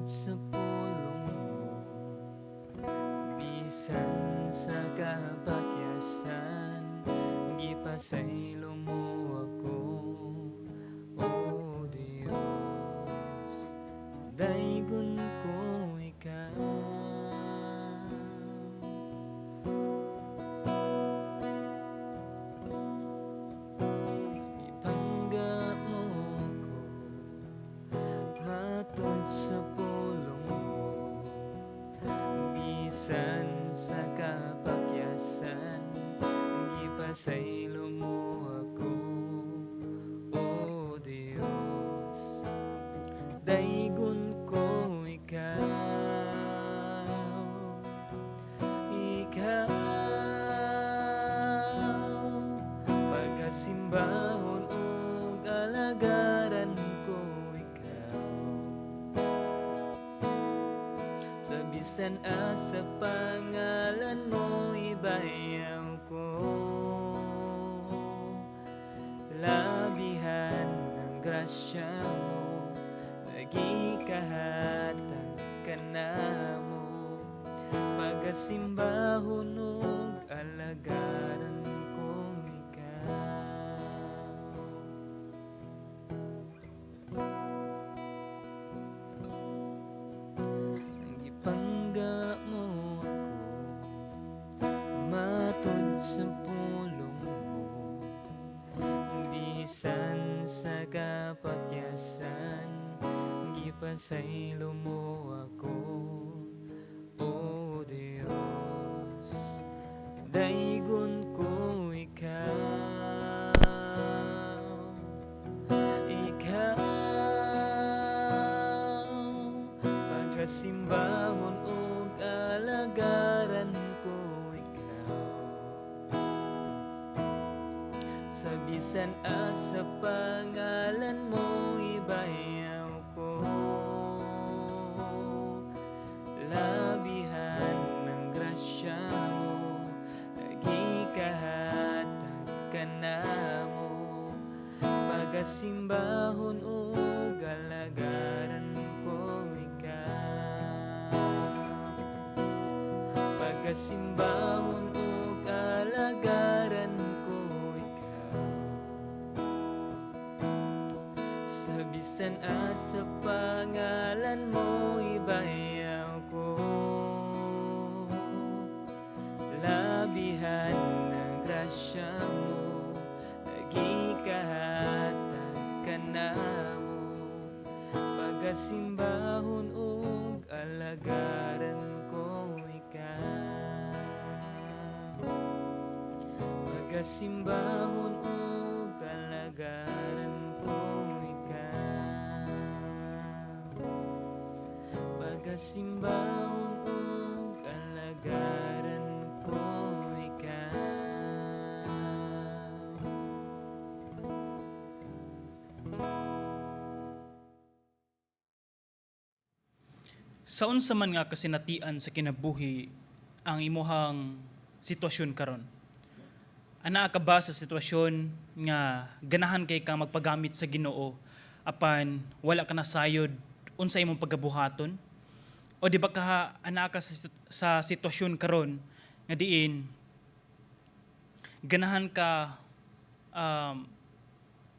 Sa pulong mo, bisan sa kapakyasan, gipasaylo mo ako, O Diyos. Daygon ko ikaw. Ipangga mo ako matod sa pulong mo, bisan sa kapakyasan, gipasaylo mo ako, O Diyos. Daygon ko ikaw. Ikaw. Pagkasimbahon ug alagaran ko ikaw, sa bisan asa pangalan mo ibayaw ko. Labihan ng grasya mo, nagikahatag ka na mo. Pagkasimbahon ug alagaran ko ikaw. Gipangga mo ako matod sa pulong mo, bisan sa kapakyasan, gipasaylo mo ako, O Diyos. Daygon ko ikaw. Ikaw. Pagkasimbahon ug alagaran ko ikaw, sa bisan asa pangalan mo ibayaw ko. Labihan ng grasya mo, nagikahatag ka na mo. Pagkasimbahon ug alagaran ko ikaw. Pagkasimbahon ug alagaran ko ikaw, sa bisan asa pangalan mo ibayaw ko. Labihan ng grasya mo, nagikahatag ka na mo. Pagkasimbahon ug alagaran ko ikaw. Pagkasimbahon ug alagaran ko ikaw. Pagkasimbahon ug alagaran ko ikaw. Sa unsa man nga kasinatian sa kinabuhi ang imuhang sitwasyon karon? Anaa ka ba sa sitwasyon nga ganahan kay ka magpagamit sa Ginoo apan wala ka nasayod unsa imong pagabuhaton? O di ba ka anaa ka sa sitwasyon karon nga diin ganahan ka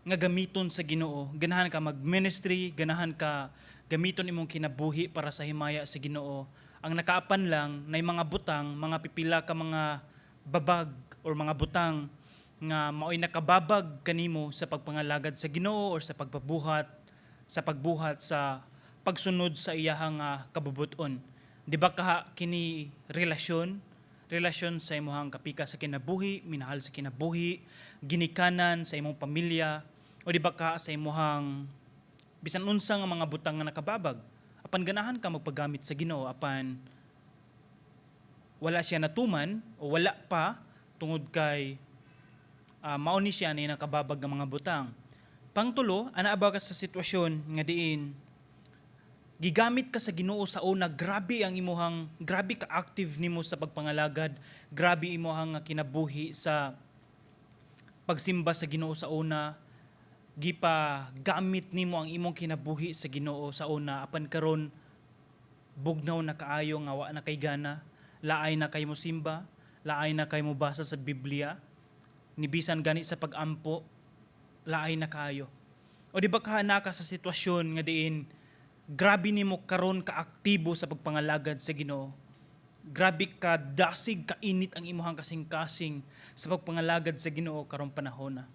nga gamiton sa Ginoo, ganahan ka mag-ministry, ganahan ka gamiton imong kinabuhi para sa himaya sa Ginoo? Ang nakaapan lang na mga butang, mga pipila ka mga babag or mga butang nga maoy nakababag kanimo sa pagpangalagad sa Ginoo or sa pagbuhat sa pagsunod sa iyahang kabubuton. Di ba kaha kini relasyon relasyon sa imong kapika sa kinabuhi, minahal sa kinabuhi, ginikanan sa imong pamilya, o di ba ka sa imong bisan unsa nga mga butang nga nakababag? Apan ganahan ka magpagamit sa Ginoo, apan wala siya natuman o wala pa tungod kay mao ni siya ni nakababag nga mga butang. Pangtulo, anaa ba ka sa sitwasyon nga diin gigamit ka sa Ginoo sa una, grabe ang imuhang, grabe ka active nimo sa pagpangalagad, grabe imuhang nga kinabuhi sa pagsimba sa Ginoo sa una, gipa gamit nimo ang imong kinabuhi sa Ginoo sa una, apan karon Bugnaw na kaayo nga wa na kay gana, laay na kay mo simba, laay na kay mo basa sa Biblia, nibisan gani sa pagampo, laay na kaayo. O di ba ka naa ka sa sitwasyon nga diin grabe nimo karon kaaktibo sa pagpangalagad sa Ginoo? Grabe ka dasig, kainit ang imuhang kasing-kasing sa pagpangalagad sa Ginoo karong panahon na.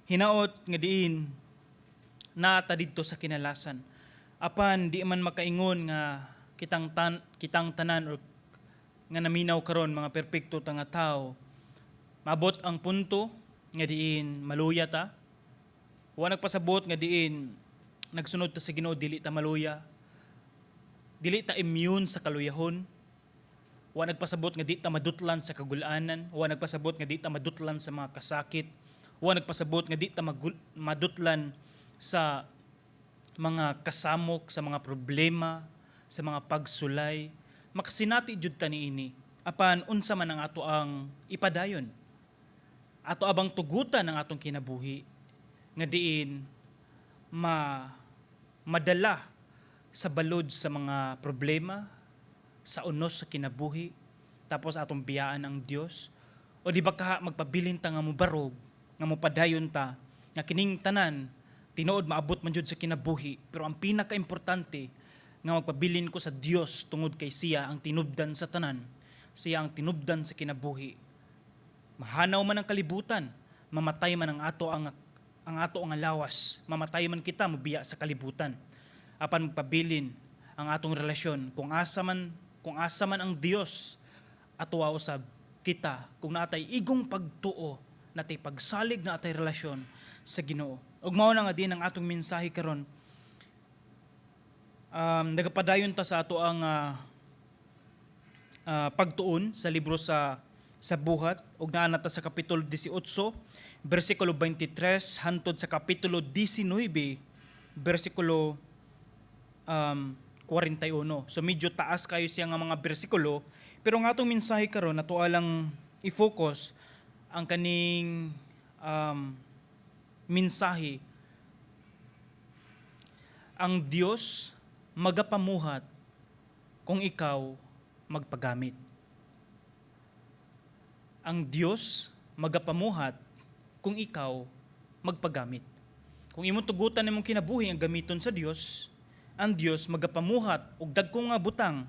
Hinaot nga diin naa ta didto sa kinalasan. Apan di man makaingon nga kitang tanan or nga naminaw karon mga perpekto ta nga tao. Maabot ang punto nga diin maluya ta. Wa nagpasabot nga diin nagsunod ta sa Ginoo dili ta maluya. Dili ta immune sa kaluyahon. Wa nagpasabot nga di ta madutlan sa kagulanan. Wa nagpasabot nga di ta madutlan sa mga kasakit. Wa nagpasabot nga di ta madutlan sa mga kasamok, sa mga problema, sa mga pagsulay. Makasinati jud ta niini. Apan unsa man ang ato ang ipadayon? Ato abang tugutan ang atong kinabuhi nga diin madala sa balod sa mga problema, sa unos sa kinabuhi, tapos atong biyaan ang Dios? O di ba kaha magpabilin ta nga mobarog, nga mopadayon ta, nga kining tanan tinuod maabot man jud sa kinabuhi, pero ang pinakaimportante nga magpabilin ko sa Dios tungod kay siya ang tinubdan sa tanan, siya ang tinubdan sa kinabuhi? Mahanaw man ang kalibutan, mamatay man ang ato ang lawas, mamatay man kita, mobiya sa kalibutan. Apan magpabilin ang atong relasyon kung asa man ang Dios, atoa usab kita kung natay igong pagtuo, natay pagsalig, natay relasyon sa Ginoo. Ug mao na nga din ang atong mensahe karon. Nagapadayon ta sa ato ang pagtuon sa libro sa Buhat ug naa na ta sa kapitulo 18 bersikulo 23 hantod sa kapitulo 19 bersikulo 41. So medyo taas kayo siya nga mga bersikulo, pero ang atong mensahe karon, ato lang i-focus ang kaning mensahe: "Ang Dios magapamuhat kung ikaw magpagamit." Ang Dios magapamuhat kung ikaw magpagamit. Kung imong tugutan imong kinabuhi ang gamiton sa Dios, ang Dios magapamuhat og dagko nga butang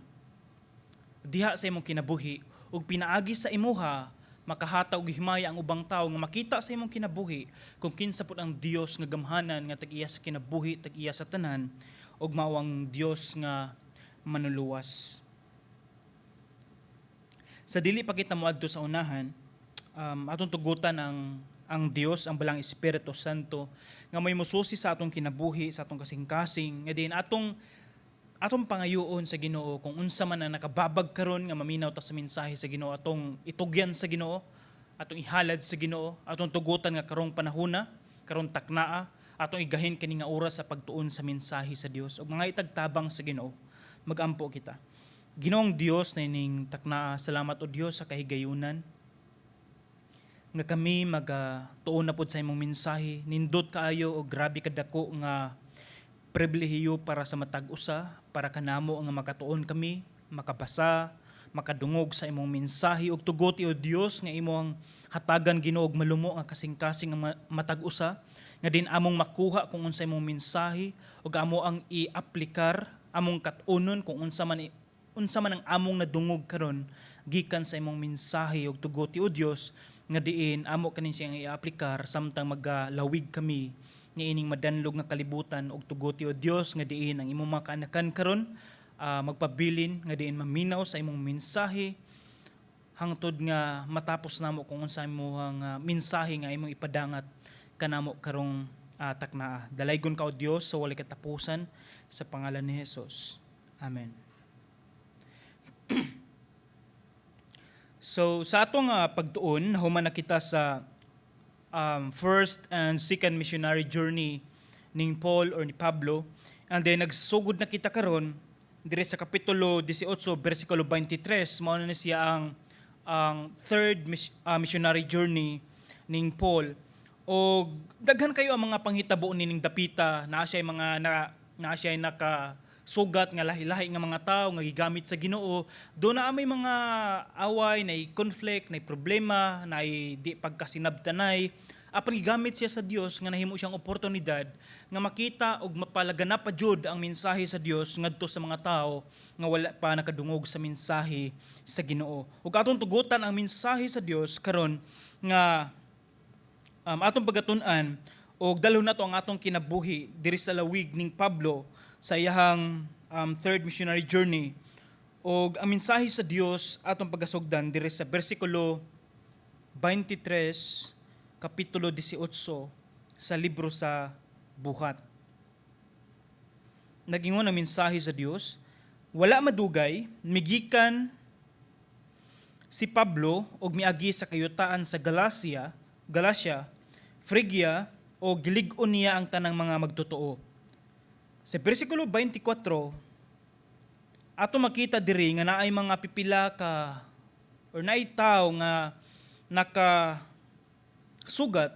diha sa imong kinabuhi ug pinaagi sa imuha makahatag og himaya ang ubang tawo nga makita sa imong kinabuhi kung kinsa pud ang Dios nga gamhanan, nga tag-iya sa kinabuhi, tag-iya sa tanan ug mao ang Dios nga manuluwas. Sa dili pa kita moadto sa unahan, atong tugutan ang Dios, ang Balaang Espiritu Santo nga may mususi sa atong kinabuhi, sa atong kasing-kasing, nga din atong atong pangayoon sa Ginoo kung unsa man ang nakababag karon nga maminaw ta sa mensahe sa Ginoo, atong itugyan sa Ginoo, atong ihalad sa Ginoo, atong tugutan nga karong panahona, karong taknaa, atong igahin kini nga oras sa pagtuon sa mensahe sa Dios ug mga itagtabang sa Ginoo. Magampo kita. Ginoong Dios na ining taknaa, salamat o Dios sa kahigayunan nga kami magatuon na pod sa imong mensahe. Nindot kaayo o grabe kadako nga pribilehiyo para sa matag usa, para kanamo nga makatuon kami, makabasa, makadungog sa imong mensahe ug tugoti o Dios nga imong hatagan, Ginoo, og malumo nga kasing-kasing nga matag usa nga din among makuha kung unsa imong mensahe ug amo ang i-aplikar, among kat-unon kung unsa man ang among nadungog karon gikan sa imong mensahe. Ug tugoti o Dios nga diin amo kanin siyang i-aplikar samtang magalawig kami niining madanlog nga kalibutan. Ug tugoti o Dios nga diin ang imong mga kaanakan karon magpabilin nga diin maminaw sa imong mensahe hangtod nga matapos namo kung unsa imong mensahe nga imong ipadangat kanamo karong taknaa. Dalaygon ka o Dios sa walay katapusan, sa pangalan ni Jesus. Amen. So sa atong pagtuon, human na kita sa first and second missionary journey ning Paul or ni Pablo. And then nagsugod na kita karon dire sa kapitulo 18 bersikulo 23. Mao na ni siya ang third missionary journey ning Paul. Og daghan kayo ang mga panghitabo nining dapita na siya mga na siya naka sugat nga lahi-lahi nga mga tao nga gigamit sa Ginoo. Do na may mga away, na conflict, na problema, na di pagkasinabtanay. Apan gigamit siya sa Dios nga nahimo siyang oportunidad nga makita og mapalaganap pa jud ang mensahe sa Dios ngadto sa mga tao nga wala pa nakadungog sa mensahe sa Ginoo. Ug atong tugutan ang mensahe sa Dios karon nga atong pagatun-an og dalhon nato ang atong kinabuhi diri sa lawig ning Pablo sa iyahang third missionary journey. Og ang mensahe sa Dios atong pagasugdan diri sa bersikulo 23, kapitulo 18 sa libro sa Buhat. Nagingon ang mensahe sa Dios, "Wala madugay, migikan si Pablo og miagi sa kayutaan sa Galacia, Phrygia, o gilig-on niya ang tanang mga magtotoo." Sa bersikulo 24, ato makita diri nga naay mga pipila ka or naay tawo nga naka sugat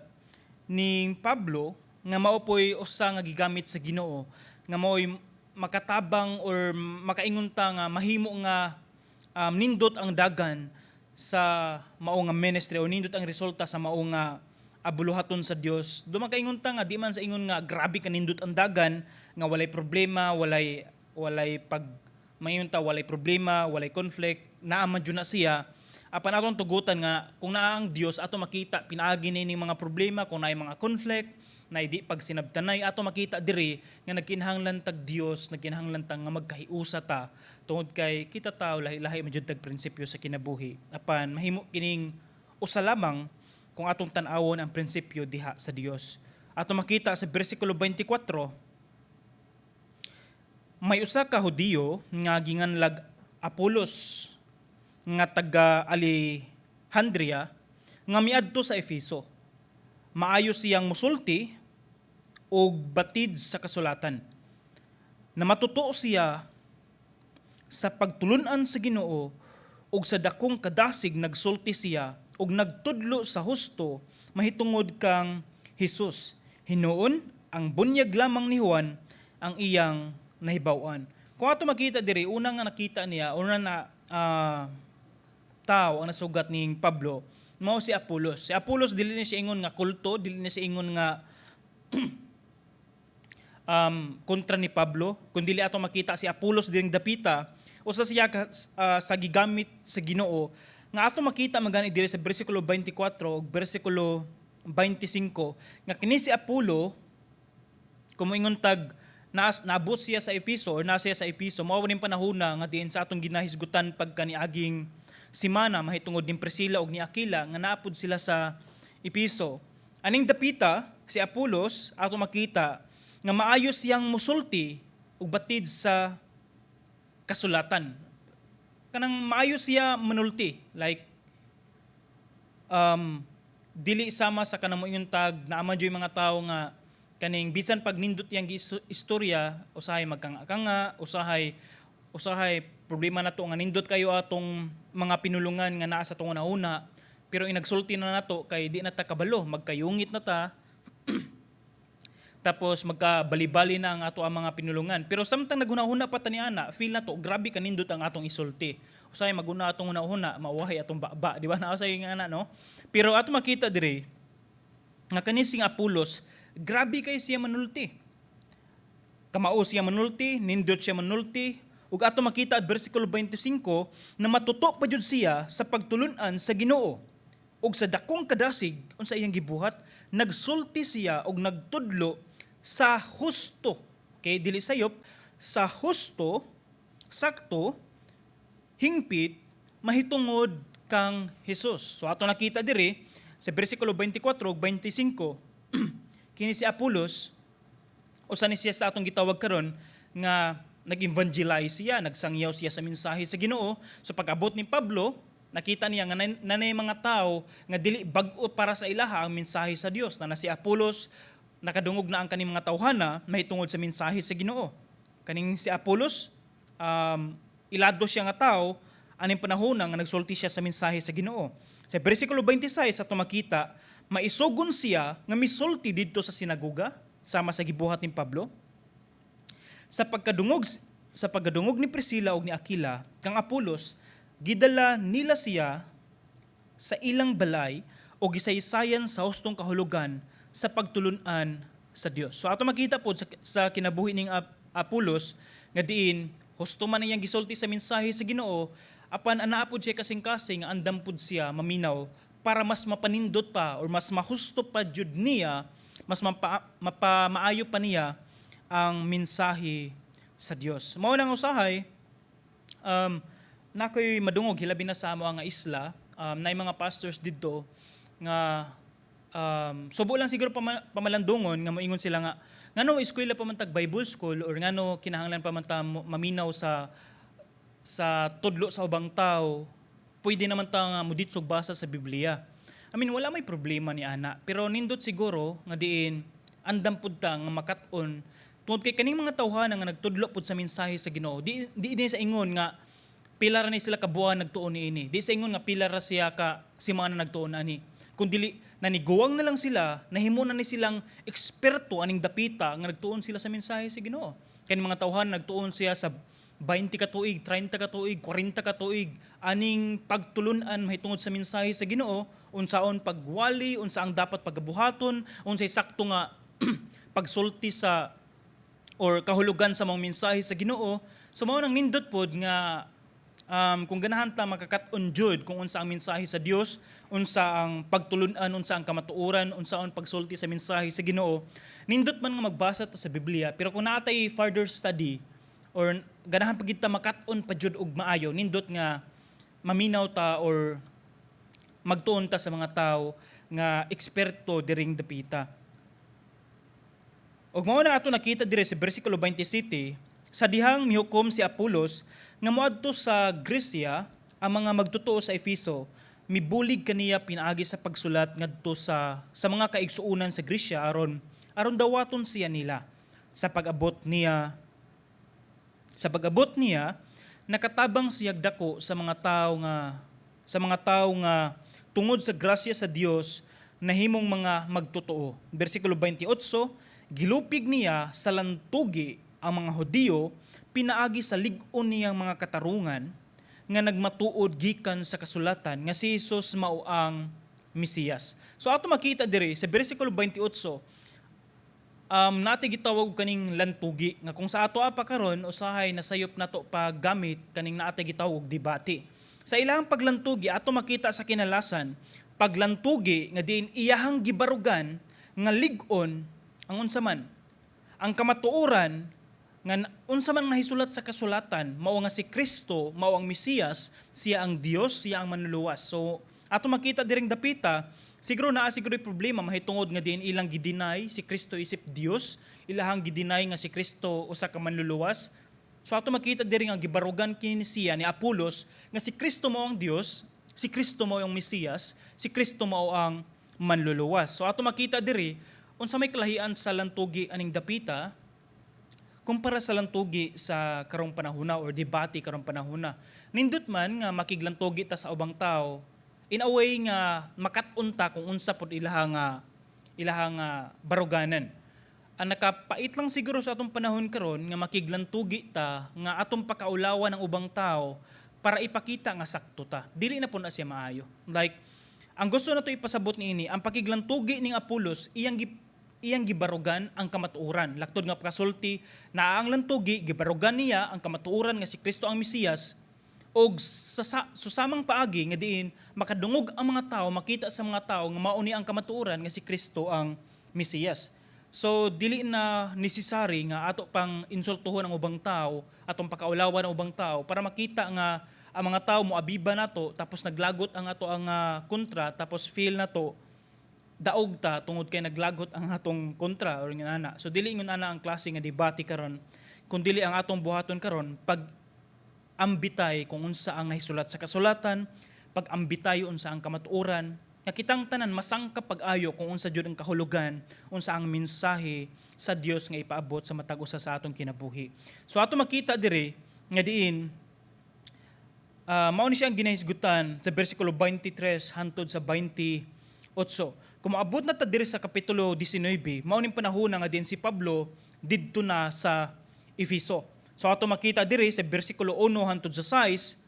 ning Pablo nga mao poy usa nga gigamit sa Ginoo nga mao'y makatabang or makaingon ta nga mahimo nga nindot ang dagan sa mao nga ministry o nindot ang resulta sa mao nga abuluhaton sa Dios. Do makaingon ta nga di man sa ingon nga grabe ka nindot ang dagan nga walay problema, walay pag maingon ta walay problema, walay conflict, naa man jud na siya. Apan atong tugutan nga kung naa ang Dios, ato makita pinaagi ni mga problema, kung naay mga conflict, na di pagsinabtanay, ato makita diri nga nagkinahanglan tag Dios, nagkinahanglan ta nga magkahiusa ta tungod kay kita tao, lahi-lahi man jud tag prinsipyo sa kinabuhi. Apan mahimo kining usa lamang kung atong tan-awon ang prinsipyo diha sa Dios. Ato makita sa bersikulo 24, "May usa ka Hudiyo nga ginganlag Apolos nga taga Alejandria nga miadto sa Efeso. Maayo siyang musulti og batid sa kasulatan. Na matutuo siya sa pagtulunan sa Ginoo ug sa dakong kadasig nagsulti siya ug nagtudlo sa husto mahitungod kang Hesus. Hinuon ang bunyag lamang ni Juan ang iyang nahibaw-an." Kung ato makita diri, una nga nakita niya, una na tao ang nasugat ning Pablo, mao si Apolos. Si Apolos, dili ni siya ingon nga kulto, dili ni siya ingon nga kontra ni Pablo, kundi ato makita si Apolos diring dapita, usa siya sa gigamit sa Ginoo nga ato makita magani diri sa bersikulo 24 ug bersikulo 25 nga kini si Apollo, kung moingon tag naabot siya sa Episo or nasa siya sa Episo, mao ning panahona nga diin sa atong ginahisgutan pagka niaging simana mahitungod ning Priscilla ug ni Aquila nga naapod sila sa Episo. Aning dapita si Apolos, ato makita nga maayo siyang musulti ug batid sa kasulatan. Kanang maayo siya manulti, like dili sama sa kanang moingon tag naa man juy mga tawo nga kaning bisan pag nindot yang istorya, usahay magkanga-kanga, usahay problema nato nga nindot kayo atong mga pinulungan nga naa sa atong una, pero inagsulti na nato kay di na ta kabalo, magkayungit na ta, tapos magkabalibali na ang ato ang mga pinulungan. Pero samtang naghuna-huna pa ta ni ana, feel na to grabe kanindot ang atong isulti. Usahay maguna atong huna-huna, mauwahay atong baba, di ba? Naa say nga ana, no? Pero ato makita diri nga kani sing Apolos, grabe kay siya manulti. Kamao siya manulti, nindot siya manulti, ug ato makita bersikulo 25 na matuto pa jud siya sa pagtulunan sa Ginoo. Ug sa dakong kadasig, unsa iyang gibuhat, nagsulti siya og nagtudlo sa husto. Okay, dili sayop, sa husto, sakto, hingpit mahitungod kang Hesus. So ato nakita diri sa bersikulo 24 ug 25, kini si Apolos, usa ni siya sa atong gitawag karon nga nag-evangelize siya, nagsangyaw siya sa mensahe sa Ginoo. So pag-abot ni Pablo, nakita niya nga nanay mga tao nga dili bag-o para sa ilaha ang mensahe sa Dios. Na, na si Apolos, nakadungog na ang kaning mga tawhana mahitungod sa mensahe sa Ginoo. Kaning si Apolos, ilado siya nga tao aning panahon nga nagsulti siya sa mensahe sa Ginoo. Sa bersikulo 26 ato makita, maisugon siya nga misulti didto sa sinagoga sama sa gibuhat ni Pablo. Sa pagkadungog Sa pagkadungog ni Priscilla ug ni Aquila kang Apolos, gidala nila siya sa ilang balay o gisaysayan sa hustong kahulugan sa pagtulunan sa Dios. So ato makita pod sa kinabuhi ning Apolos nga diin husto man iyang gisulti sa mensahe sa Ginoo, apan anaa pod siya kasing-kasing nga andam pod siya maminaw para mas mapanindot pa or mas mahusto pa jud niya, mas mapamaayo pa niya ang mensahe sa Dios. Mao nang usahay nakoy madungog, hilabi na sa amo nga isla, naay mga pastors didto nga subo lang siguro pamalandungon nga moingon sila nga ngano eskwela pa man tag Bible school or ngano kinahanglan pa man ta maminaw sa tudlo sa ubang tao, pwede naman ta nga muditsog basa sa Biblia. I mean, wala may problema ni ana, pero nindot siguro nga diin andam pud ta nga makat-on tungod kay kaning mga tawhana nga nagtudlo pud sa mensahe sa Ginoo, di ni sa ingon nga pila ra ni sila kabuan nagtuon niini. Di sa ingon nga pila ra siya ka semana nagtuon ani. Kung dili naniguwang na lang sila, nahimo na ni silang eksperto aning dapita nga nagtuon sila sa mensahe sa Ginoo. Kani mga tawhan nagtuon siya sa 20 ka tuig, 30 ka tuig, 40 ka tuig aning pagtulunan mahitungod sa mensahe sa Ginoo, unsaon pagwali, unsa ang dapat pagabuhaton, unsay sakto nga pagsulti sa or kahulugan sa mga mensahe sa Ginoo. So mao nang nindot pod nga kung ganahan ta makakat-on jud kung unsa ang mensahe sa Dios, unsa ang pagtulun-an, unsa ang kamatuoran, unsa ang pagsulti sa mensahe sa Ginoo, nindot man nga magbasa ta sa Biblia, pero kung naa tay further study or ganahan pa gid ta makat-on pa jud og maayo, nindot nga maminaw ta or magtuon ta sa mga tao nga eksperto diring dapita. Ug mao na ato nakita dire sa bersikulo 27, sa dihang mihukom si Apolos nga moadto sa Gresya, ang mga magtotoo sa Efeso mibulig kaniya pinaagi sa pagsulat ngadto sa mga kaigsuonan sa Gresya aron dawaton siya nila. Sa pag-abot niya, nakatabang siya dako sa mga tawo nga tungod sa grasya sa Dios nahimong mga magtotoo. Bersikulo 28, gilupig niya sa lantugi ang mga Hudiyo pinaagi sa lig-on niyang mga katarungan nga nagmatuod gikan sa kasulatan nga si Jesus mao ang Mesiyas. So ato makita diri sa bersikulo 28, nati gitawag og kaning lantugi nga kung sa ato pa karon usahay nasayop nato paggamit kaning naate gitawag og debate. Sa ilang paglantugi, ato makita sa kinalasan paglantugi nga diin iyahang gibarugan nga lig-on ang unsa man ang kamatuoran nga unsa man nahisulat sa kasulatan, mao nga si Kristo mao ang Mesiyas, siya ang Dios, siya ang manluluwas. So ato makita diring dapita, siguro naa siguro problema mahitungod nga diin ilang gideny si Kristo isip Dios, ilahang gideny nga si Kristo usa ka manluluwas. So ato makita diri nga gibarugan kini siya ni Apolos nga si Kristo mao ang Dios, si Kristo mao ang Mesiyas, si Kristo mao ang manluluwas. So ato makita diri unsa may kalahian sa lantugi aning dapita kumpara sa lantugi sa karong panahona or debate karong panahona. Nindot man nga makiglantugi ta sa ubang tao in a way nga makat-on ta kung unsa pod ilaha nga baruganan. Ang nakapait lang siguro sa atong panahon karon nga makiglantugi ta nga atong pakaulawan ang ubang tao para ipakita nga sakto ta. Dili na po na siya maayo. Like, ang gusto na to ipasabot niini, ang pakiglantugi ning Apolos, iyang gibarugan ang kamatuoran. Laktod nga pagkasulti na ang lantugi, gibarugan niya ang kamatuoran nga si Kristo ang Mesiyas og sa susamang paagi nga diin makadungog ang mga tao, makita sa mga tao nga mao ni ang kamatuoran nga si Kristo ang Mesiyas. So dili na necessary nga ato pang insultuhon ang ubang tao, atong pakaulawan ang ubang tao para makita nga ang mga tao mo abiba nato, tapos naglagot ang ato ang kontra, tapos feel nato daog ta tungod kay naglagot ang atong kontra or nga ana. So dili ingon ana ang klase nga debate karon, kun dili ang atong buhaton karon pag ambitay kung unsa ang nahisulat sa kasulatan, pag ambitay unsa ang kamatuoran, nga kitang tanan masangkap pag-ayo kung unsa jud ang kahulugan, unsa ang mensahe sa Dios nga ipaabot sa matag usa sa atong kinabuhi. So ato makita diri nga diin mao ni siya ang ginahisgutan sa bersikulo 23 hantod sa 28. Kung moabot na ta diri sa kapitulo 19, mao ning panahon nga din si Pablo didto na sa Efeso. So ato makita diri sa bersikulo 1 hangtod sa 6,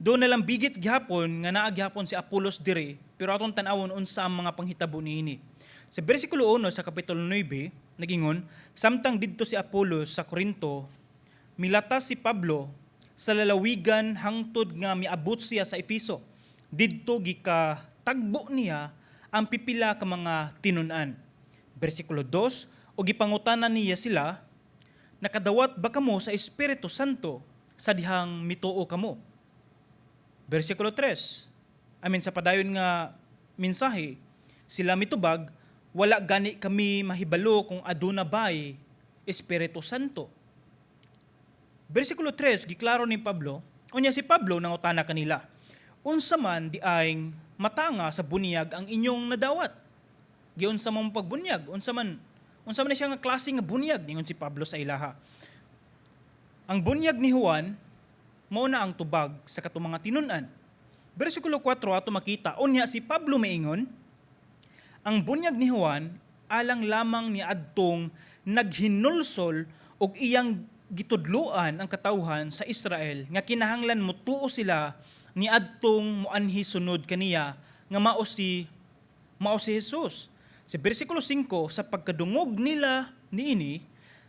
doon na lang bigit gihapon nga naa gihapon si Apolos diri, pero atong tan-awon unsa ang mga panghitabo niini. Sa bersikulo 1 sa kapitulo 9, nagingon, "Samtang didto si Apolos sa Corinto, milatas si Pablo sa lalawigan hangtod nga miabot siya sa Efeso. Didto gikatagbo niya ang pipila ka mga tinun-an." Bersikulo 2, "Ug gipangutana niya sila, 'Nakadawat ba kamo sa Espiritu Santo sa dihang mituo kamo?'" Bersikulo 3. Amin sa padayon nga mensahe, sila mitubag, 'Wala gani kami mahibalo kung aduna bay Espiritu Santo.'" Bersikulo 3, giklaro ni Pablo, unya si Pablo nangutana kanila, 'Unsa man diay matanga sa bunyag ang inyong nadawat? Giunsa mo pagbunyag? Unsa man siya nga klase nga bunyag?' ningon si Pablo sa ilaha. 'Ang bunyag ni Juan,' mao na ang tubag sa katong mga tinun-an. Bersikulo 4 ato makita, unya si Pablo miingon, 'Ang bunyag ni Juan alang lamang ni adtong naghinulsol og iyang gitudloan ang katawhan sa Israel nga kinahanglan mutuo sila ni adtong muanhi sunod kaniya nga mao si Jesus.' Sa bersikulo 5, 'Sa pagkadungog nila niini,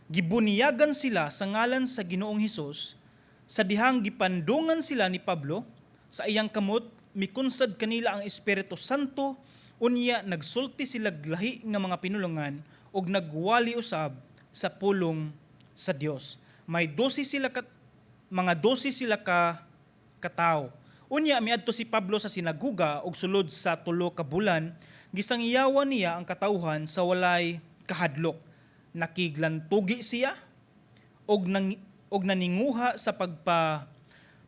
gibunyagan sila sa ngalan sa Ginoong Hesus. Sa dihang gipandungan sila ni Pablo sa iyang kamot, mikunsad kanila ang Espiritu Santo. Unya nagsulti sila lahi nga mga pinulungan ug nagwali usab sa pulong sa Dios.' May 12 sila ka, mga 12 sila ka katawo. Unya miadto si Pablo sa sinaguga ug sulod sa 3 ka bulan gisangyawan niya ang katawhan sa walay kahadlok. Nakiglantugi siya og naninguha sa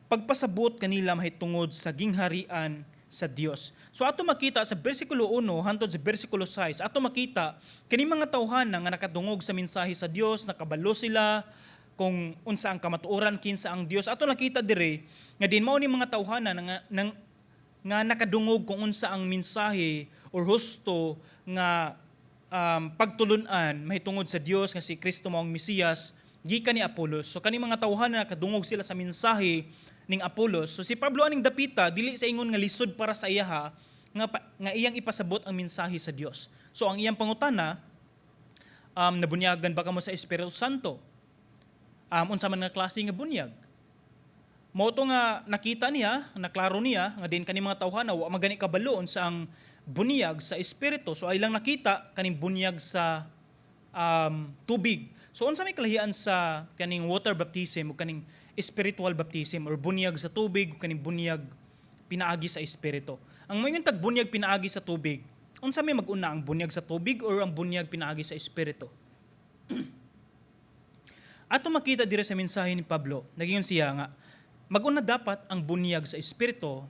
pagpasabot kanila mahitungod sa gingharian sa Dios." So ato makita sa bersikulo 1 hantod sa bersikulo 6, ato makita kini mga tawhana nga nakadungog sa mensahe sa Dios, nakabalo sila kung unsa ang kamatuoran, kinsa ang Dios. Ato nakita dire nga din mao ni mga tawhana nga nakadungog kung unsa ang mensahe or husto nga pagtulunan mahitungod sa Dios, nga si Kristo mao ang Mesiyas gikan ni Apolos. So kani mga tawhana, nakadungog sila sa mensahe ning Apolos. So si Pablo aning dapita, dili sa ingon nga lisod para sa iyaha nga iyang ipasabot ang mensahe sa Dios. So ang iyang pangutana, "Nabunyagan ba kamo sa Espiritu Santo? Unsa man nga klase nga bunyag?" Mao to nga nakita niya, naklaro niya nga din kani mga tawhana wa magani kabalo unsa ang bunyag sa Espiritu. So ay lang nakita kaning bunyag sa tubig. So unsa may kalahian sa kaning water baptism o kaning spiritual baptism or bunyag sa tubig o kaning bunyag pinaagi sa Espiritu? Ang moingon tag bunyag pinaagi sa tubig, unsa may mag-una, ang bunyag sa tubig or ang bunyag pinaagi sa Espiritu? Ato makita dire sa mensahe ni Pablo, nagingon siya nga mag-una dapat ang bunyag sa Espiritu,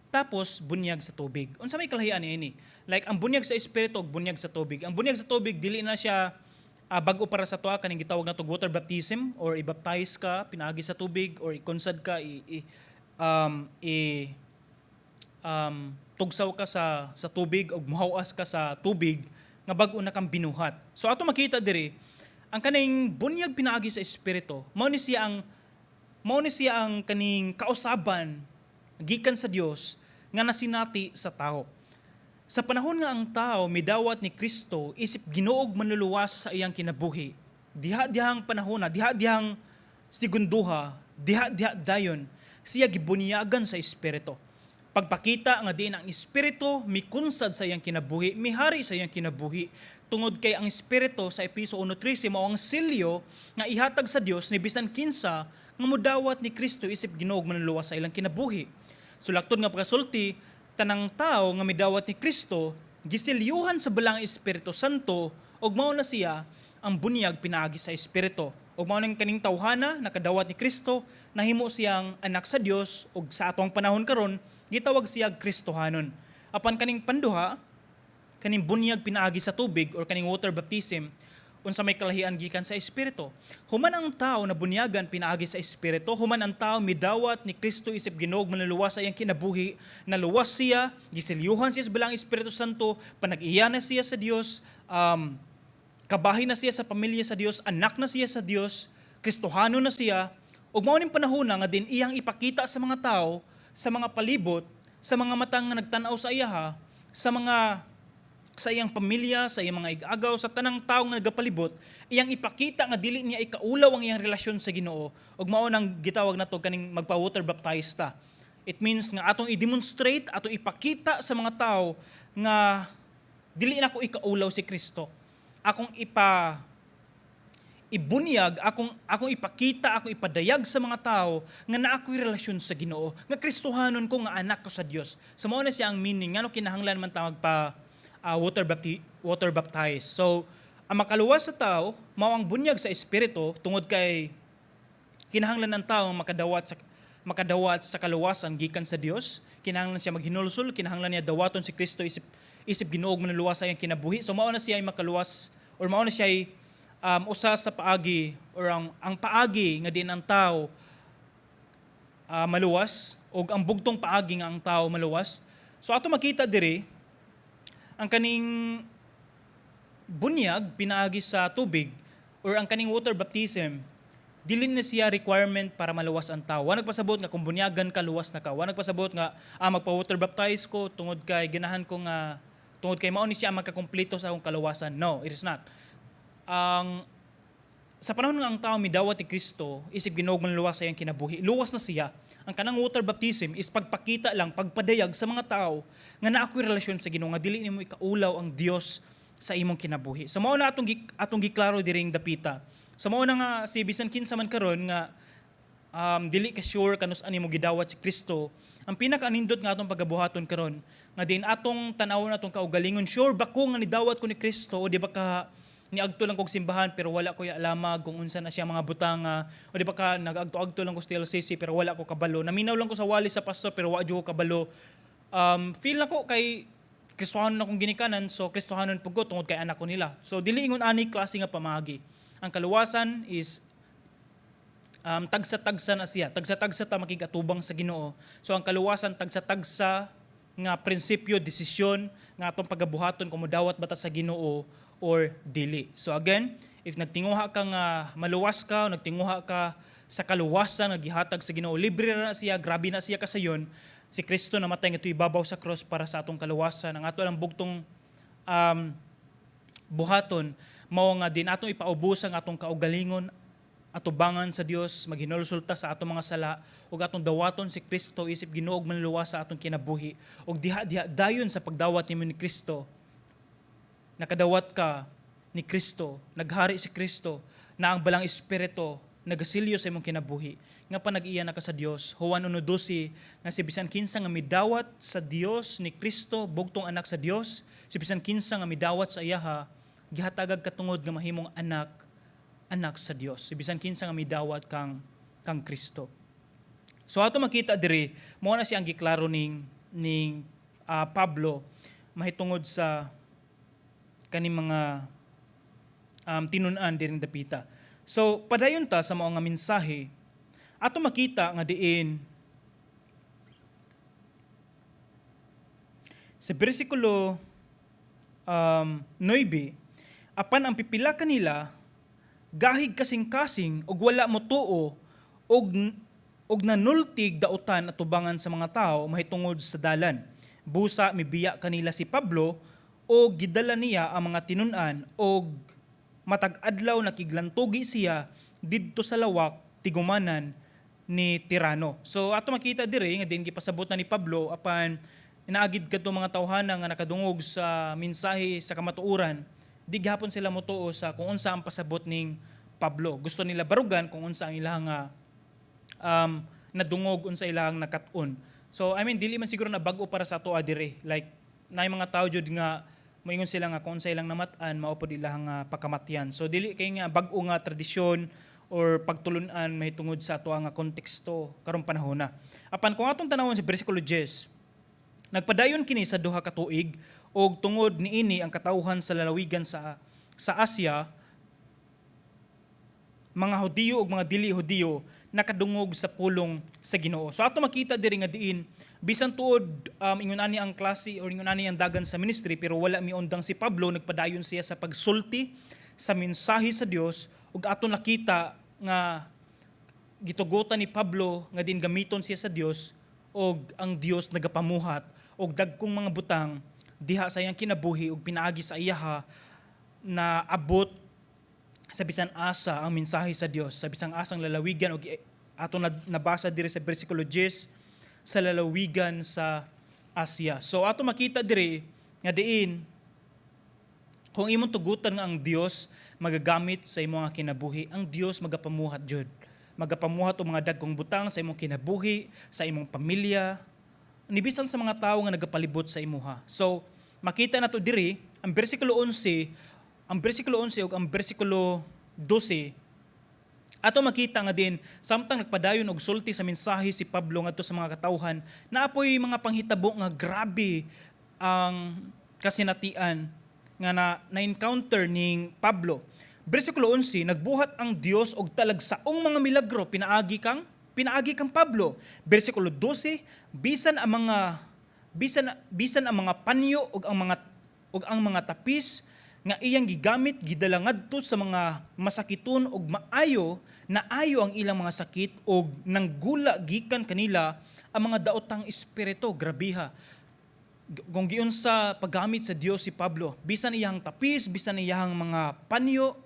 tapos bunyag sa tubig. Unsa may kalahian niini? Like ang bunyag sa Espiritu ug bunyag sa tubig. Ang bunyag sa tubig, dili na siya bag-o para sa tuwa, kaning gitawag nato water baptism or i-baptize ka pinaagi sa tubig or i-consad ka, i, i, um, i um, tugsaw ka sa tubig o muhawas ka sa tubig nga bag-o na kang binuhat. So ato makita diri ang kaning bunyag pinaagi sa Espiritu, mao ni siya ang kaning kausaban gikan sa Dios nga nasinati sa tao. Sa panahon nga ang tao midawat ni Kristo isip Ginoo ug Manluluwas sa iyang kinabuhi, diha dihang panahon na, diha dihang segunduha, diha diha dayon siya gibunyagan sa Espiritu. Pagpakita nga diin ang Espiritu mikunsad sa iyang kinabuhi, mihari sa iyang kinabuhi, tungod kay ang Espiritu sa Epeso 1:13 mao ang selyo nga ihatag sa Dios ni bisan kinsa nga mudawat ni Kristo isip Ginoo ug Manluluwas sa ilang kinabuhi. So laktod nga pagkasulti, tanang tao nga midawat ni Kristo giselyuhan sa Balaang Espiritu Santo ug mao na siya ang bunyag pinaagi sa Espiritu. Ug mao nang kaning tawhana nakadawat ni Kristo, nahimo siyang anak sa Dios ug sa atong panahon karon gitawag siya Kristohanon. Apan kaning panduha, kaning bunyag pinaagi sa tubig or kaning water baptism, unsa may kalahian gikan sa Espiritu? Human ang tao na bunyagan pinaagi sa Espiritu, human ang tao midawat ni Kristo isip Ginoo ug Manluluwas sa iyang kinabuhi, naluwas siya, giselyuhan siya sa Balaang Espiritu Santo, panag-iya na siya sa Dios, kabahin na siya sa pamilya sa Dios, anak na siya sa Dios. Kristohano na siya, ug mao ning panahon nga din iyang ipakita sa mga tao, sa mga palibot, sa mga matang nga nagtan-aw sa iyaha, sa iyang pamilya, sa iyang mga igagaw, sa tanang tao nga nagapalibot, iyang ipakita nga dili niya ikaulaw ang iyang relasyon sa Ginoo, ug mao nang gitawag nato kaning magpa-water baptize ta. It means nga atong i-demonstrate, atong ipakita sa mga tao nga dili nako ikaulaw si Kristo. Akong ibunyag, akong ipakita, akong ipadayag sa mga tao nga naa ko'y relasyon sa Ginoo, nga Kristohanon ko, nga anak ko sa Dios. So mao na siya ang meaning ngano kinahanglan man ta magpa water baptize. So ang makaluwas sa tao mao ang bunyag sa Espiritu, tungod kay kinahanglan ng tao makadawat sa kaluwasan gikan sa Dios. Kinahanglan siya maghinulsol, kinahanglan niya dawaton si Kristo isip Ginoo ug Manluluwas sa iyang kinabuhi. So mao na siya ay makaluwas or mao na siya ay usa sa paagi or ang paagi nga din ang tao maluwas o ang bugtong paagi nga ang tao maluwas. So ato makita diri ang kaning bunyag pinaagi sa tubig or ang kaning water baptism, dili na siya requirement para maluwas ang tao. Wa nagpasabot nga kung bunyagan ka, luwas na ka. Wa nagpasabot nga magpa-water baptize ko tungod kay ganahan ko nga tungod kay mao ni siya ang magkakumpleto sa akong kaluwasan. No, it is not. Ang sa panahon nga ang tao midawat ni Kristo isip Ginoo luwas sa iyang kinabuhi, luwas na siya. Ang kanang water baptism is pagpakita lang, pagpadayag sa mga tao nga naa ko'y relasyon sa Ginoo, nga dili nimo ikaulaw ang Dios sa imong kinabuhi. So mao na atong giklaro diring dapita. So mao na nga si bisan kinsa man karon nga dili ka sure kanus ani mo gidawat si Kristo, ang pinakaanindot nga atong pagabuhaton karon nga din atong tan-awon atong kaugalingon, sure ba ko nga nidawat ko ni Kristo o di ba ka niagto lang kog simbahan pero wala ko alamag kung unsa na siya mga butanga, o di ba ka nagagto-agto lang ko sa TLCC pero wala ko kabalo, naminaw lang ko sa wali sa pastor pero wa jud ko kabalo, feel nako kay Kristohanon akong ginikanan, so Kristohanon pud ko tungod kay anak ko nila. So dili ingon ani klase nga pamaagi. Ang kaluwasan is tagsa-tagsa na siya. Tagsa-tagsa ta makigatubang sa Ginoo. So ang kaluwasan, tagsa-tagsa nga prinsipyo, desisyon nga atong pagabuhaton kung modawat ba ta sa Ginoo or dili. So again, if nagtinguha ka nga maluwas ka, o nagtinguha ka sa kaluwasan nga gihatag sa Ginoo, libre na siya, grabe na siya kasayon. Si Kristo namatay nga ibabaw sa cross para sa atong kaluwasan. Ang ato lang bugtong buhaton mao nga din atong ipaubos ang atong kaugalingon atubangan sa Dios, maghinulsol ta sa atong mga sala ug atong dawaton si Kristo isip Ginoo ug Manluluwas sa atong kinabuhi. Ug diha diha dayon sa pagdawat nimo ni Kristo, nakadawat ka ni Kristo, naghari si Kristo na ang Balang Espiritu nagasilyo sa imong kinabuhi nga panag-iya na ka sa Dios. Juan 1:12 nga si bisan kinsa nga midawat sa Dios ni Kristo, bugtong anak sa Dios, si bisan kinsa nga midawat sa iyaha, gihatagag katungod nga mahimong anak anak sa Dios, si bisan kinsa nga midawat kang Kristo. So ato makita diri, mao na siya ang giklaro ning Pablo mahitungod sa kaning mga tinun-an diring dapita. So padayon ta sa mao nga mensahe. Ato makita nga diin sa bersikulo 9, apan ang pipila kanila gahig kasing-kasing ug wala motuo ug nanultig dautan atubangan sa mga tao mahitungod sa Dalan. Busa mibiya kanila si Pablo o gidala niya ang mga tinun-an og matag adlaw nakiglantugi siya didto sa lawak tigumanan ni Tirano. So ato makita diri nga din gipasabot na ni Pablo, apan inaagid kadto mga tawhana nga nakadungog sa mensahe sa kamatuoran, di gihapon sila motuo sa kung unsa ang pasabot ning Pablo. Gusto nila barugan kung unsa ang ilang nga nadungog, unsa ilang nakat-on. So I mean, dili man siguro na bag-o para sa ato diri. Like naay mga tao jud nga moingon sila nga kung unsa ilang namat-an, mao pod ilang nga pakamatyan. So dili kay nga bag-o nga tradisyon or pagtulun-an mahitungod sa ato nga konteksto karong panahon na. Apan kung atong tanawon sa bersikulo 10, nagpadayon kini sa 2 ka tuig og tungod niini ang katawhan sa lalawigan sa Asia, mga Hudiyo ug mga dili Hudiyo, nakadungog sa pulong sa Ginoo. So ato makita diri nga diin bisan tuod ingon ani ang klase or ingon ani ang dagan sa ministry, pero wala miundang si Pablo, nagpadayon siya sa pagsulti sa mensahe sa Dios ug ato nakita nga gitugutan ni Pablo nga din gamiton siya sa Dios, og ang Dios nagapamuhat og dagkong mga butang diha sa iyang kinabuhi, ug pinaagi sa iyaha na abot sa bisan asa ang mensahe sa Dios, sa bisan asang lalawigan, og ato nabasa diri sa bersikulo 10, sa lalawigan sa Asia. So ato makita diri nga diin kung imong tugutan nga ang Dios magagamit sa imong nga kinabuhi, ang Dios magapamuhat jud. Magapamuhat og mga dagkong butang sa imong kinabuhi, sa imong pamilya, ni bisan sa mga tawo nga nagapalibot sa imuha. So makita nato diri ang bersikulo 11, ang bersikulo 11 ug ang bersikulo 12. Ato makita nga din samtang nagpadayon og sulti sa mensahe si Pablo ngadto sa mga katawhan, naapoy mga panghitabo nga grabe ang kasinatian nga na na-encounter ning Pablo. Bersikulo 11, nagbuhat ang Dios og talagsaong mga milagro pinaagi kang Pablo. Bersikulo 12, bisan ang mga panyo ug ang mga tapis nga iyang gigamit gidala ngadto sa mga masakiton og maayo naayo ang ilang mga sakit og nanggula gikan kanila ang mga daotang espiritu. Grabiha kung giunsa paggamit sa Dios si Pablo. Bisan iyang tapis, bisan iyang mga panyo,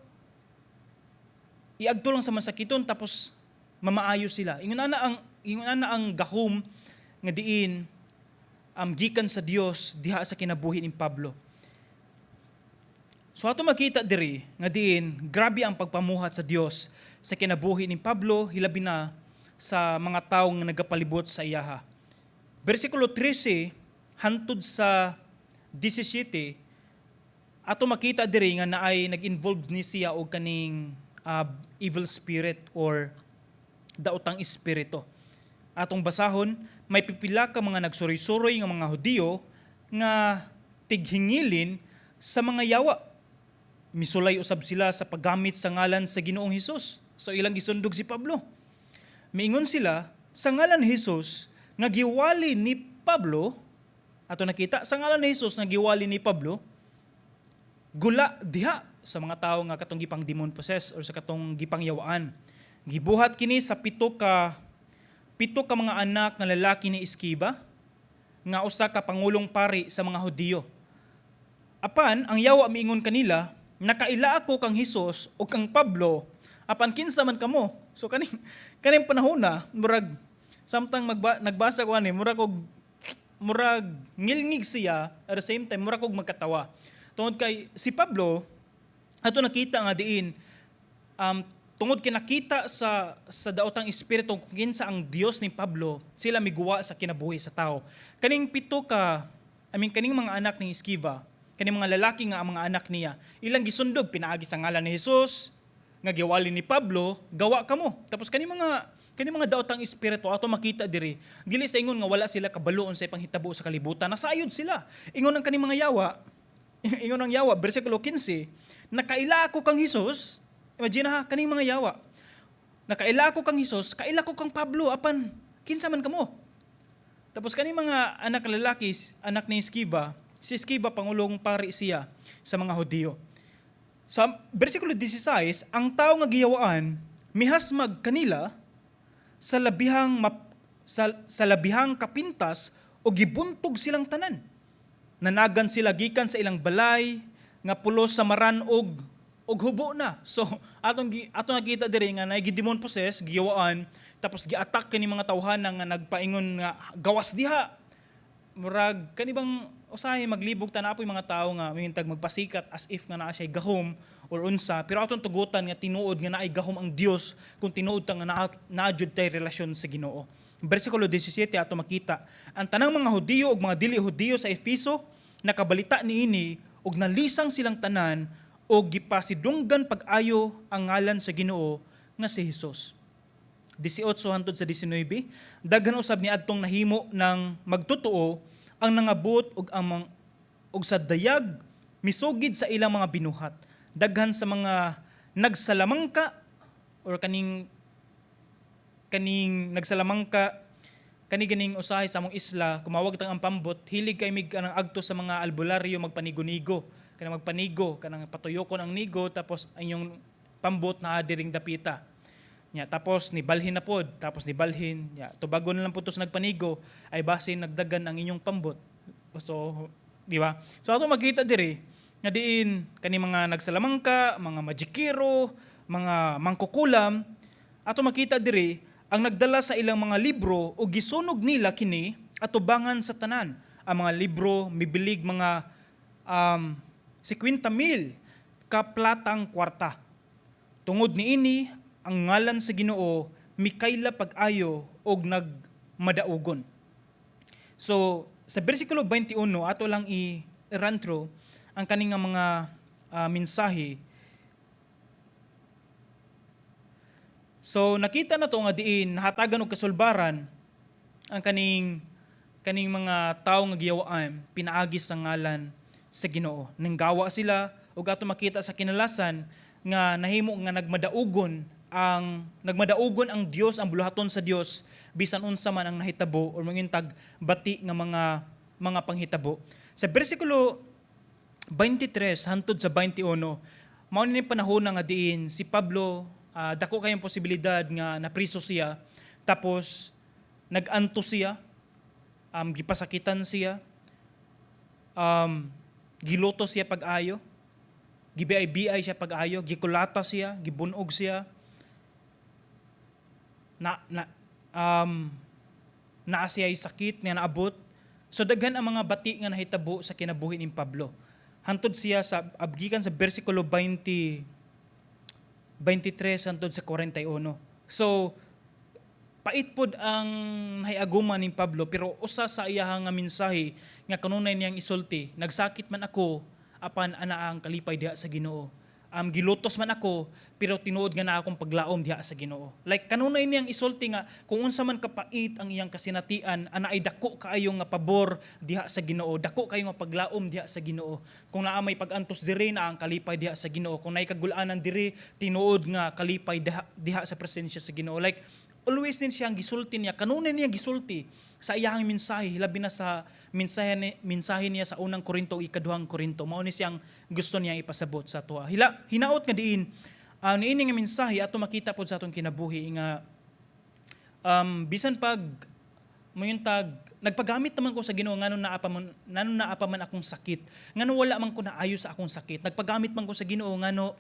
iagto lang sa masakiton tapos mamaayo sila. Ingon ana ang gahom nga diin gikan sa Dios diha sa kinabuhi ni Pablo. So ato makita diri nga diin grabe ang pagpamuhat sa Dios sa kinabuhi ni Pablo, hilabi na sa mga tawo nga nagapalibot sa iyaha. Bersikulo 13 hantod sa 17, ato makita diri nga naay nag-involved ni siya og kaning evil spirit or daotang espiritu. Atong basahon, may pipila ka mga nagsuroy-suroy nga mga Hudiyo nga tighingilin sa mga yawa. Misulay usab sila sa paggamit sa ngalan sa Ginoong Hesus. So ilang gisundog si Pablo. Miingon sila, "Sa ngalan ni Hesus nga giwali ni Pablo," ato nakita, "sa ngalan ni Hesus nga giwali ni Pablo, gula diha," sa mga tao nga katong gipang demon possess or sa katong gipang yawaan. Gibuhat kini sa pito ka mga anak nga lalaki ni Esquiva nga usa ka pangulong pari sa mga Hudiyo. Apan ang yawa miingon kanila, "Nakaila ako kang Hesus ug kang Pablo, apan kinsa man kamo?" So kaning kaning panahon na murag samtang nagbasa ko ani, murag og murag ngilngig siya, at the same time murag og magkatawa. Tungod kay si Pablo, ato nakita nga diin tungod kay nakita sa daotang espiritu kung kinsa ang Dios ni Pablo, sila miguwa sa kinabuhi sa tao. Kaning pito ka, I mean, kaning mga anak ni Esquiva, kaning mga lalaki nga ang mga anak niya, ilang gisundog pinaagi sa ngalan ni Jesus nga giwali ni Pablo, "Gawa kamo." Tapos kaning mga daotang espiritu, ato makita diri, dili sa ingon nga wala sila kabalo unsay panghitabo sa kalibutan, nasayod sila. Ingon ang kaning mga yawa, ingon ang yawa, bersikulo 15, "Nakaila ako kang Hesus." Imagine ha, kaning mga yawa. "Nakaila ako kang Hesus, kaila ko kang Pablo, apan kinsa man kamo?" Tapos kaning mga anak lalaki, anak ni Esquiva, si Esquiva pangulong pari siya sa mga Hudiyo. Sa bersikulo 16, ang tao nga giyawaan mihasmag kanila sa labihang kapintas o gibuntog silang tanan. Nanagan sila gikan sa ilang balay nga pulos samaran og hubo na. So atong nakita diri nga naay demon possess, giyawaan, tapos gi-attack kini mga tawhana nga nagpaingon nga gawas diha. Murag kani bang usahay maglibog ta na apoy mga tao nga mihintag magpasikat as if nga naa siya gahom or unsa, pero atong tugutan nga tinuod nga naay gahom ang Dios kung tinuod ta nga naa jud tay relasyon sa Ginoo. Bersikulo 17, ato makita, ang tanang mga Hudiyo ug mga dili Hudiyo sa Efeso nakabalita niini ug nalisang silang tanan og gipasidunggan pag-ayo ang ngalan sa Ginoo nga si Hesus. 18 hantod sa 19, daghan usab ni adtong nahimo ng magtotoo ang nangabot ug sa dayag misugid sa ilang mga binuhat. Daghan sa mga nagsalamangka or kaning kaning nagsalamangka, kani ganing usahay sa among isla, kumawag tang ang pambot, hilig kay mig kanang agto sa mga albularyo magpanigo-nigo, kanang magpanigo, kanang patuyokon ang nigo, tapos ang inyong pambot na diring dapita. Nya, tapos nibalhin na pod, tapos nibalhin, nya, tubagon na lang po to sa nagpanigo, ay basin nagdagan ang inyong pambot. So, di ba? So ato makita diri nga diin kani mga nagsalamangka, mga majikero, mga mangkukulam, ato makita diri ang nagdala sa ilang mga libro o gisunog nila kini atubangan sa tanan. Ang mga libro mibilig mga 50 mil ka platang kwarta. Tungod niini, ang ngalan sa Ginoo mikayla pag-ayo og nagmadaugon. So, sa bersikulo 21, ato lang i-run through ang kaning nga mga mensahe. So, nakita na to nga diin nahatagan og kasulbaran ang kaning kaning mga tawo nga giyawaan pinaagi sa ngalan sa Ginoo. Nanggawa sila ug ato makita sa kinalasan nga nahimo nga nagmadaugon ang Dios, ang buluhaton sa Dios, bisan unsa man ang nahitabo or mangintag bati nga mga panghitabo. Sa bersikulo 23 hantod sa 21, mao ni panahon nga diin si Pablo, dako kayong posibilidad nga napriso siya, tapos nag-antos siya, gipasakitan siya, giluto siya pag-ayo, gibiay-biay siya pag-ayo, gikulata siya, gibunog siya, na, na naa siya sakit nga naabot. So daghan ang mga bati nga nahitabo sa kinabuhi ni Pablo. Hantod siya sa abgikan sa bersikulo 20 23 hantod sa 41. So pait pod ang nahiaguma ni Pablo, pero usa sa iyahang nga mensahe nga kanunay niyang isulti, "Nagsakit man ako, apan ana ang kalipay diha sa Ginoo. Gilutos man ako, pero tinuod nga na akong paglaom diha sa Ginoo." Like kanunay niyang isulti nga kung unsa man kapait ang iyang kasinatian, ana ay dako kaayo nga pabor diha sa Ginoo, dako kayo nga paglaom diha sa Ginoo. Kung naa may pag-antos diri, naa ang kalipay diha sa Ginoo. Kung naay kagulanan diri, tinuod nga kalipay diha sa presensya sa Ginoo. Like always din siyang gisulti niya, kanunay niya gisulti sa iyang mensahe, labi na sa mensahe niya sa Unang Korinto o Ikaduhang Korinto. Mao ni siyang gusto niya ipasabot sa atoa. Hinaot nga diin niini nga mensahe ato makita pod sa atong kinabuhi nga bisan pag moyuntag nagpagamit naman ko sa Ginoo, ngano naa pa man akong sakit, ngano wala man ko naayo sa akong sakit. Nagpagamit man ko sa Ginoo, ngano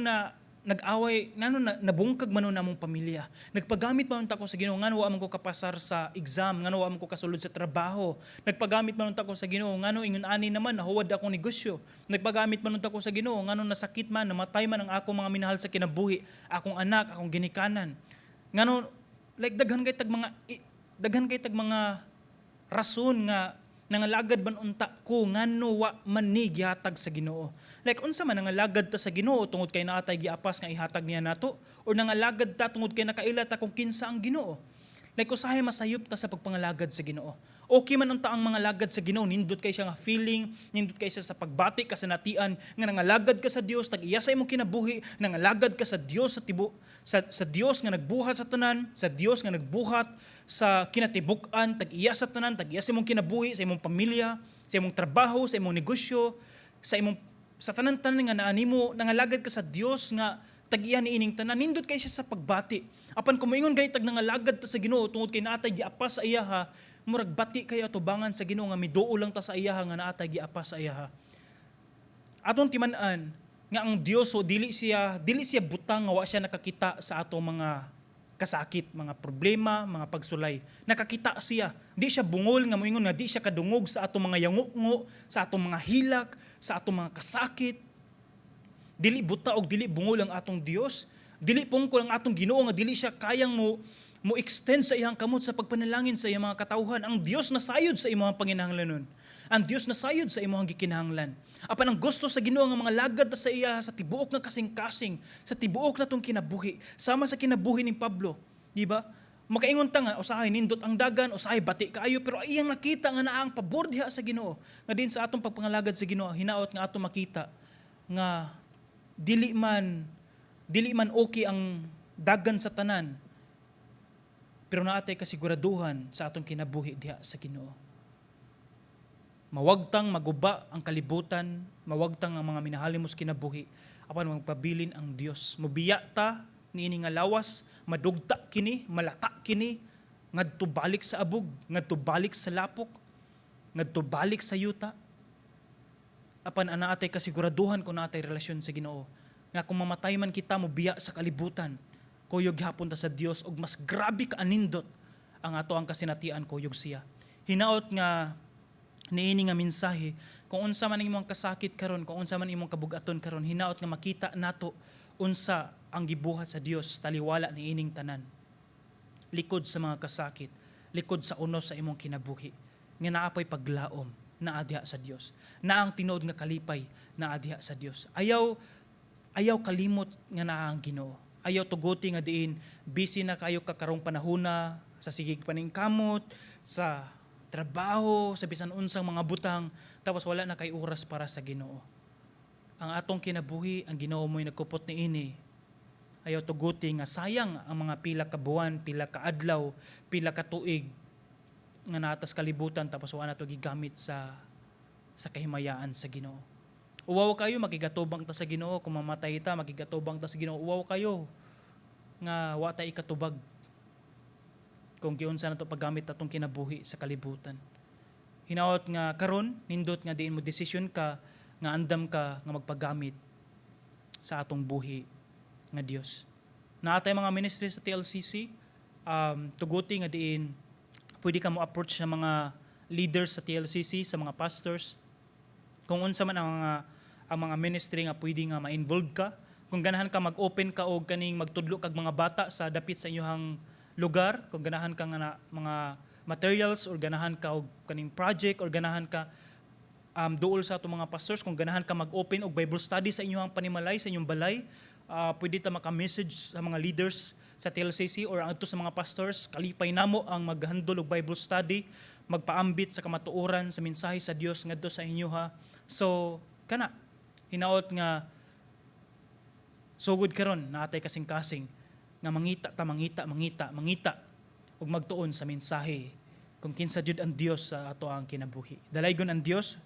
na nag-away, ngano na, nabungkag man na among pamilya. Nagpagamit man unta ko sa Ginoo, ngano wa man ko kapasar sa exam, ngano wa man ko kasulod sa trabaho. Nagpagamit man unta ko sa Ginoo, ngano ingon ani naman nahuwad akong negosyo. Nagpagamit man unta ko sa Ginoo, ngano nasakit man, namatay man ang akong mga minahal sa kinabuhi, akong anak, akong ginikanan. Ngano, like daghan kay tag mga rason nga nangalagad man unta ko, ngano wa man ni gihatag sa Ginoo. Like unsa man, nangalagad ta sa Ginoo tungod kay naatay giapas nga ihatag niya nato, or nangalagad ta tungod kay nakaila ta kung kinsa ang Ginoo? Like usahay masayop ta sa pagpangalagad sa Ginoo. Okay man unta ang mga lagad sa Ginoo, nindot kay siya nga feeling, nindot kay siya sa pagbati kasinatian nga nangalagad ka sa Dios, tag-iya sa imong kinabuhi, nangalagad ka sa Dios sa Dios nga nagbuhat sa tanan, sa Dios nga nagbuhat sa kinatibuk-an, tag-iya sa tanan, tag-iya sa imong kinabuhi, sa imong pamilya, sa imong trabaho, sa imong negosyo, sa tanan-tanan nga naa nimo, nangalagad ka sa Dios nga tag-iya niining tanan, nindot kay siya sa pagbati. Apan kung moingon gani tag nangalagad ta sa Ginoo tungod kay naatay giapas sa iyaha, murag bati kay atubangan sa Ginoo nga miduo lang ta sa iyaha nga naatay giapas sa iyaha. Atong timan-an nga ang Dios, so dili siya butang nga wa siya nakakita sa atong mga kasakit, mga problema, mga pagsulay. Nakakita siya. Di siya bungol nga moingon nga di siya kadungog sa atong mga yangungo, sa atong mga hilak, sa atong mga kasakit. Dili buta og dili bungol ang atong Dios. Dili pungkol ang atong Ginoo nga dili siya kayang mo extend sa iyang kamot sa pagpanalangin sa iyang mga katawhan. Ang Dios nasayod sa imong panginahanglanon. Ang Dios nasayod sa imong gikinahanglan. Apan ang gusto sa Ginoo nga mga lagad ta sa iya sa tibuok nga kasing-kasing, sa tibuok natong kinabuhi, sama sa kinabuhi ni Pablo, di ba? Makaingon ta nga usahay nindot ang dagan, usahay bati kaayo, pero iyang nakita nga naa ang pabor diha sa Ginoo. Nga din sa atong pagpangalagad sa Ginoo, hinaot nga atong makita nga dili man okay ang dagan sa tanan, pero naatay kasiguraduhan sa atong kinabuhi diha sa Ginoo. Mawagtang maguba ang kalibutan, mawagtang ang mga minahal mo sa kinabuhi, apan magpabilin ang Dios. Mubiya ta niini nga lawas, Madugta kini, malata kini, ngadto balik sa abog, ngadto balik sa lapok, ngadto balik sa yuta. Apan ana atay kasiguraduhan kung naa tay relasyon sa Ginoo, nga kung mamatay man kita, mobiya sa kalibutan, kuyog gihapon ta sa Dios ug mas grabe ka anindot ang ato ang kasinatian kuyog siya. Hinaot nga niini nga mensahe, kung unsa man imong kasakit karon, kung unsa man imong kabugaton karon, hinaot nga makita nato unsa ang gibuhat sa Dios taliwala niining tanan. Likod sa mga kasakit, likod sa unos sa imong kinabuhi, nga naa po'y paglaom naa diha sa Dios. Naa ang tinuod nga kalipay naa diha sa Dios. Ayaw ayaw kalimot nga naa ang Ginoo. Ayaw tuguti nga diin busy na kayo ka karong panahona sa sigig paningkamot, sa trabaho, sa bisan unsang mga butang, tapos wala na kay oras para sa Ginoo. Ang atong kinabuhi, ang Ginoo mo'y nagkupot niini. Ayaw tuguti nga sayang ang mga pila ka buwan, pila ka adlaw, pila ka tuig nga naa ta sa kalibutan tapos wala na to gigamit sa kahimayaan sa Ginoo. Uwaw kayo makigatubang ta sa Ginoo kung mamatay ta, makigatubang ta sa Ginoo. Uwaw kayo nga wa ta ikatubag kung giunsa na to paggamit atong kinabuhi sa kalibutan. Hinaot nga karon nindot nga diin mo desisyon ka nga andam ka nga magpagamit sa atong buhi nga Dios. Naa tay mga ministry sa TLCC, tuguti nga diin pwede ka mo approach sa mga leaders sa TLCC, sa mga pastors, kung unsa man ang mga ministry nga pwede nga ma-involve ka. Kung ganahan ka mag-open ka og kaning magtudlo kag mga bata sa dapit sa inyong lugar, kung ganahan ka nga na, mga materials or ganahan ka og kaning project or ganahan ka duol sa atong mga pastors, kung ganahan ka mag-open og Bible study sa inyong panimalay, sa inyong balay, pwede ta maka-message sa mga leaders sa TLCC or adto sa mga pastors. Kalipay namo ang maghandol og Bible study, magpaambit sa kamatuoran, sa mensahe sa Dios ngadto sa inyo ha. So kana, hinaot nga sugod karon naa tay kasing-kasing nga mangita ta, mangita, mangita, mangita ug magtuon sa mensahe kung kinsa jud ang Dios sa ato ang kinabuhi. Dalaygon ang Dios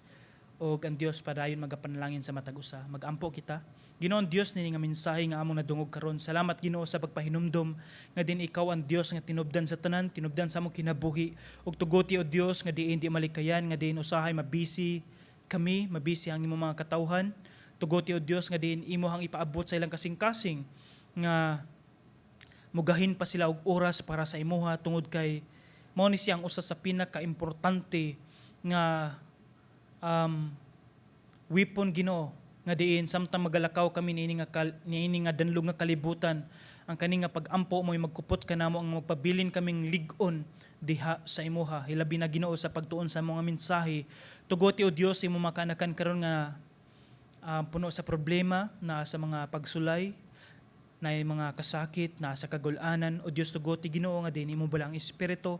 ug ang Dios padayon magapanalangin sa matag usa. Magampo kita. Ginoo Dios, nini nga mensahe nga among nadungog karon. Salamat, Ginoo, sa pagpahinumdom nga din ikaw ang Dios nga tinubdan sa tanan, tinubdan sa among kinabuhi. Ug tuguti, o Dios, nga diin di malikayan nga diin usahay mabisi kami, mabisi ang imong mga katawhan. Tuguti, o Dios, nga diin imohang ipaabot sa ilang kasing-kasing nga mugahin pa sila og oras para sa imuha tungod kay mao ni siya ang usa sa pinaka-importante nga weapon, Ginoo, nga diin samtang magalakaw kami niini nga danlog nga kalibutan, ang kani nga pag-ampo mo'y magkupot kanamo, ang magpabilin kaming lig-on diha sa imuha, hilabi na, Ginoo, sa pagtuon sa mga mensahe. Tuguti, o Dios, imo makaanakan karon nga puno sa problema na sa mga pagsulay na mga kasakit na sa kagulanan. O Dios, tuguti, Ginoo, nga din imo balaang espiritu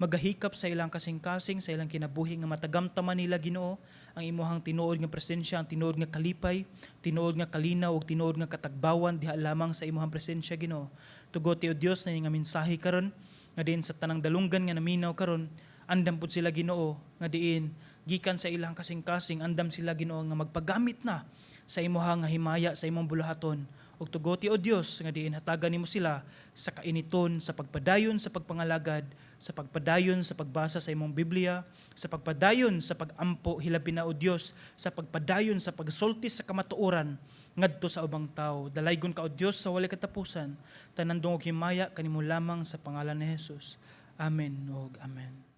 magahikap sa ilang kasing-kasing, sa ilang kinabuhi, nga matagamtaman nila, Ginoo, ang imuhang tinuod nga presensya, ang tinuod nga kalipay, tinuod nga kalinaw ug tinuod nga katagbawan diha lamang sa imuhang presensya, Ginoo. Tuguti, o Dios, na nga mensahe karon nga diin sa tanang dalunggan nga naminaw karon, andam pud sila, Ginoo, nga diin gikan sa ilang kasing-kasing andam sila, Ginoo, nga magpagamit na sa imuhang nga himaya, sa imong buluhaton. Ug tuguti, o Dios, nga diin hatagan nimo sila sa kainiton sa pagpadayon sa pagpangalagad, sa pagpadayon sa pagbasa sa imong Biblia, sa pagpadayon sa pagampo, hilabi na, o Dios, sa pagpadayon sa pagsulti sa kamatuoran ngadto sa ubang tao. Dalaygon ka, o Dios, sa walay katapusan. Tanan dungog himaya kanimo lamang sa pangalan ni Jesus. Amen ug amen.